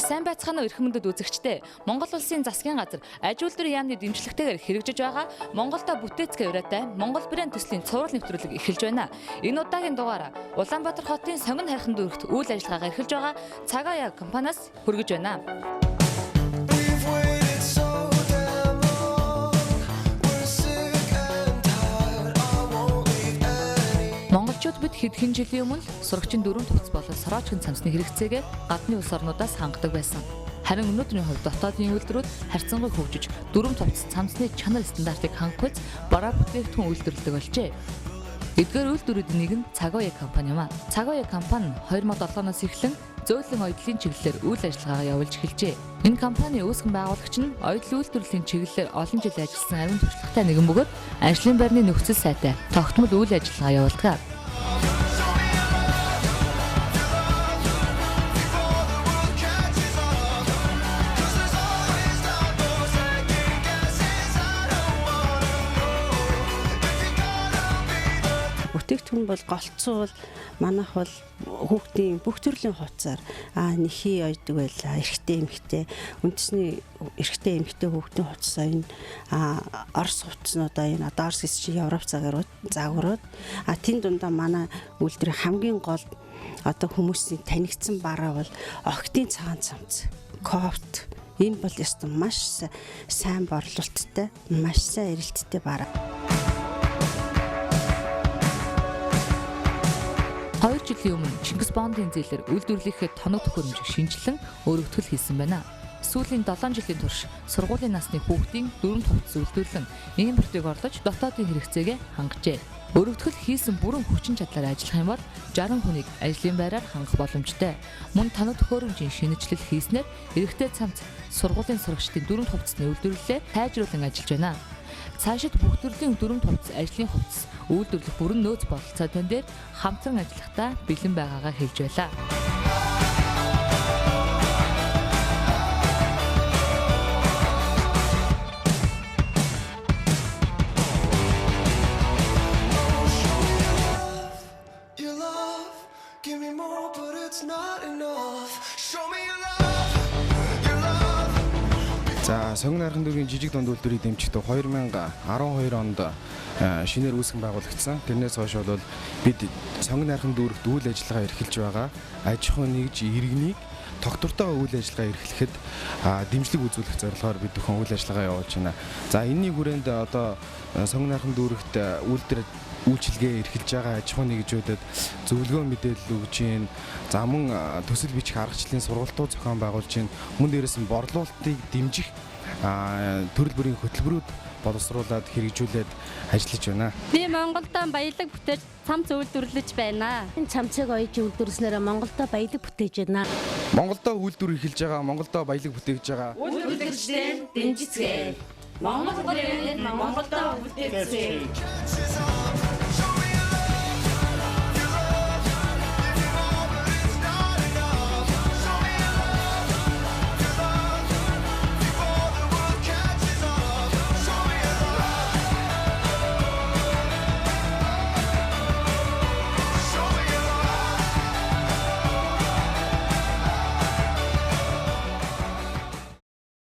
Сайн байцгаана уу эрхэм мөндөд үзэгчдээ. Монгол улсын засгийн газар аж үйлдвэрийн яамны дэмжлэгтэйгээр хэрэгжиж байгаа Монголдо бүтээцгээ уриатай Монгол брэнд төслийн цуврал нэвтрүүлэг эхэлж байна. Энэ удаагийн дугаар Улаанбаатар хотын сонгон хархан дүүрэгт үйл ажиллагаагаа эрхэлж байгаа Цагаая компаниас хүргэж байна. We've waited so damn long. We're sick and tired. I won't leave any. Монголчууд бид хэдхэн жилийн өмнө сурагчийн дөрвөн хувцас болон сороочгийн цамцны хэрэгцээгээ гадны улс орнуудаас хангадаг байсан. Харин өнөөдрийн хувьд дотоодын үйлдвэрүүд харьцангуй хөгжиж дөрвөн хувцас цамцны чанар стандартыг хангах үйс бараа бүтээгдэхүүн үйлдвэрлэдэг болжээ. Эдгээр үйлдвэрүүдийн нэг нь Цагоя компани юм а. Цагоя компани нь 2007 оноос эхлэн зөөлөн оёдлын чиглэлээр үйл ажиллагаагаа явуулж эхэлжээ. Энэ компани үүсгэн байгуулагч нь оёдол үйлдвэрлэлийн чиглэлээр олон жил ажилласан ариун туршлагатай нэгэн бөгөөд ажлын байрны нөхцөл сайтай тогтмол үйл ажиллагаа явуулдаг. Before the world catches up. 'Cause there's always time for second guesses. I don't wanna know if you're gonna be the Бүтээгдэхүүн бол голцоо бол манайх бол хүүхдийн бүх төрлийн хувцаар нэхий ойдог байлаа. Эрэгтэй эмэгтэй үндэсний эрэгтэй эмэгтэй хүүхдийн хувцсаа энэ Орос хувцснуудаа энэ одоо Орос гэсэн чинь Европ загварууд тэн дундаа манай үйлдвэрийн хамгийн гол одоо хүмүүсийн танигдсан бараа бол охидын цагаан цамц, кофт. Энэ бол ёстой маш сайн борлуулалттай, маш сайн эрэлттэй бараа. 2 жилийн өмнө Чингис Бондын зээлээр үйлдвэрлэхэд тоног төхөөрөмжийг шинжилэн өргөтгөл хийсэн байна. Сүүлийн 7 жилийн турш сургуулийн насны хүүхдийн дөрвөн хувцас үйлдвэрлэн импортыг орлож дотоодын хэрэгцээгээ хангажээ. Өргөтгөл хийсэн бүрэн хүчин чадлаар ажиллах юм бол 60 хүнийг ажлын байраар хангах боломжтой. Мөн тоног төхөөрөмжийн шинэчлэл хийснээр эрэгтэй цамц сургуулийн сурагчдын дөрвөн хувцасны үйлдвэрлэлээ тайжруулан ажиллаж байна. Цаашид бүх төрлийн дүрм хувцас, ажлын хувцас үйлдвэрлэх бүрэн нөөц бололцоо тань дээр хамтран ажиллахдаа бэлэн байгаагаа хэлж байлаа. Your love. Give me more, but it's not enough. Show me your love, your love. За, сонгон найрхан дүүргийн жижиг дунд үйлдвэрийг дэмжихдээ 2012 онд шинээр үүсгэн байгуулагдсан. Тэрнээс хойш бол бид сонгон найрхан дүүрэгт үйл ажиллагаа эрхэлж байгаа. Аж ахуй нэгж иргэнийг тогтвортой үйл ажиллагаа эрхлэхэд дэмжлэг үзүүлэх зорилгоор бид бүхэн үйл ажиллагаа явуулж байна. За, энэний хүрээнд одоо сонгон найрхан дүүрэгт үйлдвэр үйлчилгээ эрхэлж байгаа аж ахуй нэгжүүдэд зөвлөгөө мэдээлэл өгж гин. За, мөн төсөл бичих аргачлалын сургалтууд зохион байгуулж гин. Мөн дээрээс нь борлуулалтыг дэмжих төрөл бүрийн хөтөлбөрүүд боловсруулад хэрэгжүүлээд ажиллаж байна. Би Монголдо баялаг бүтээж цамц үйлдвэрлэж байна. Энэ цамцыг оёж үйлдвэрлэснээр Монголдо баялаг бүтээж байна. Монголдо үйлдвэр эрхэлж байгаа, Монголдо баялаг бүтээж байгаа. Үйлдвэрлэгчдээ дэмжицгээе. Монгол брэнд Монголдо бүтээцгээе. Catches up.